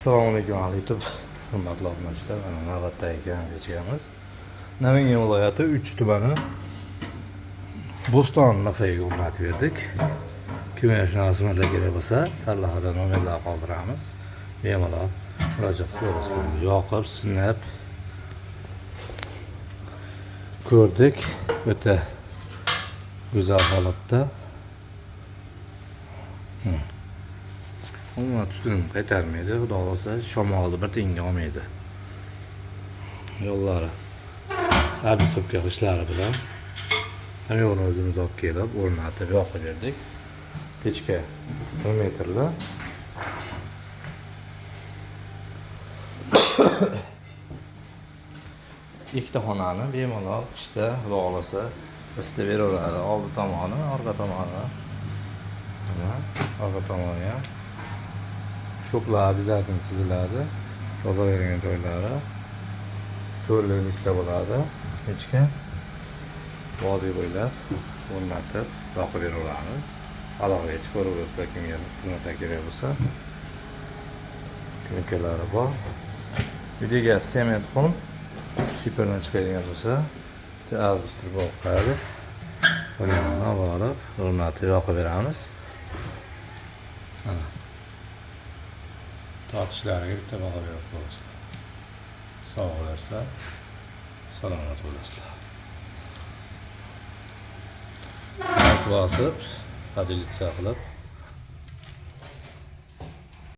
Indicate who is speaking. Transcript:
Speaker 1: Assalomu alaykum, ahli YouTube hurmatli obunachilar. Mana navbatdagi pechkamiz. Namangan viloyati 3 tumani Bo'ston mafayiga o'rnatib berdik. Kimga shunaqa xizmatlar kerak bo'lsa, sarlavhada nomerlar qoldiramiz. Bemalol murojaat qilaverasizlar. Yoqib, sinab ko'rdik. O'ta go'zal holatda. Umuman tutun qaytarmaydi. Xudo xohlasa, shamolni bir tiyinga olmaydi. Yo'llari обрисовка g'ishlari bilan hamma o'zimiz olib kelib, o'rnatib, yoqib berdik. Pechka 1 metrli. Ikkita xonani bemalol qishda, xudo xohlasa, isitib beraveradi. Oldi tomoni, orqa tomoni. Mana orqa tomoni ham shoplar обязательно chiziladi. Tozalaydigan joylari to'rtli lista bo'ladi. Pechka vodiy bo'ylab o'rnatib yoqib beraveramiz. Aloqaga chiqib ko'raverasizlar, kimga xizmatlar kerak bo'lsa. Knopkalari bor. Uyga sement xum shiperdan chiqadigan bo'lsa, bitta azbest truba olib qo'yadi. Buni ham borib o'rnatib yoqib beramiz. Mana. Tortishlariga bitta baho berib qo'yasizlar. Sog' bo'lasizlar, salomat bo'lasizlar. Like bosib, поделиться qilib.